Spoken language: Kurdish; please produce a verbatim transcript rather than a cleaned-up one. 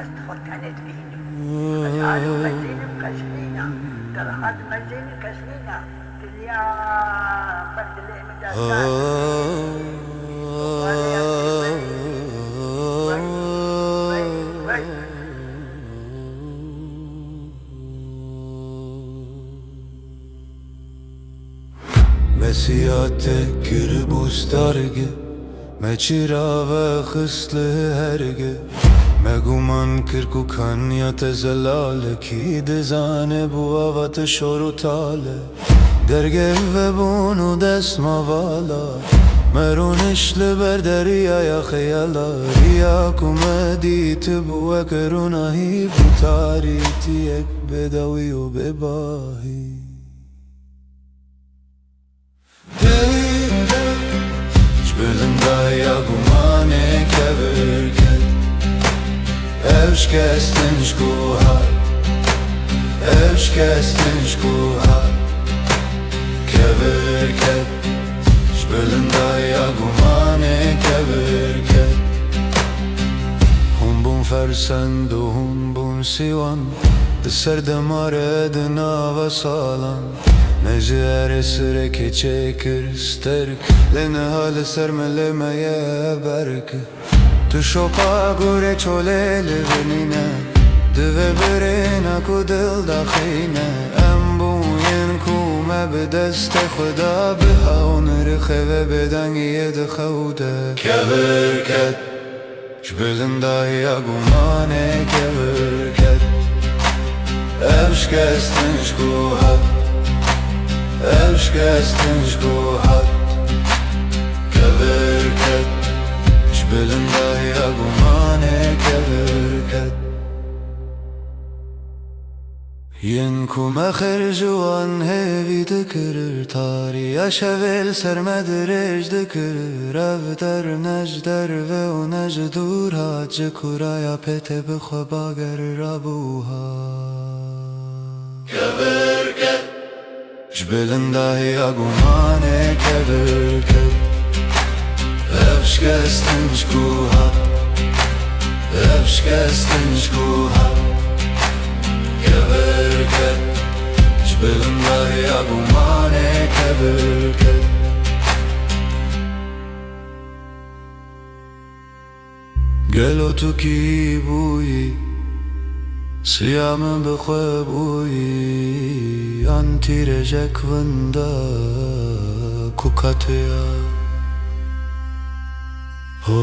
Ez xwe tenê dibînim. Ez alî xezînim qeşqîna. Derha dime jênî qeşqîna. Dinya ber dilê min de sar. Wek, wek, wek, wek. Me siya te kiribû starge, me çira vexist li herge. Me guman kir ku kaniya te zelal e, kî dizane bû ava te şor û tal e. Dergev vebûn û dest ma vala, me rûnişt li ber deriyaya xeyala. Riya ku me dîtibû wek rûnahî bû, tarîtiyek bêdawî û bêbahî. Ji bilindahiya gumanê kevir ket. Ev şikestin ji ku hat, ev şikestin ji ku hat, kevir ket. Ji bilindahiya gumanê kevir ket. Hûn bûn fersend û hûn bûn sîwan, di ser demare di nava salan. Me ji erê sirekê çêkir sterk, lê niha li ser milê me ye berk. Tu şopa gurê çolê li binîne, divê birêna ku dil daxîne. Em bûyên ku me bi destê xwe da, bi hewn rixê ve bêdengiyê di xew de kevir ket. Ji bilindahiya gumanê kevir ket. Ev şikestin ji ku hat, ev şikestin ji ku hat, kevir ket. Ji bilindahiya gumanê kevir ket. Yên ku me xêr ji wan hêvî dikir, tariya şevê li ser me dirêj dikir. Ev der ne ji derve û ne ji dûr hat, ji kuraya pê tê bi xwe bager rabû hat. Kevir ket. Ji bilindahiya gumanê kevir ket. Ev şikestin ji ku hat, ev şikestin ji ku hat, kevir ket. Ji bilindahiya gumanê kevir ket. Gelo tu kî bûyî, siya min bi xwe bûyî, yan tîrêjek winda ku ka tu ya? Ho,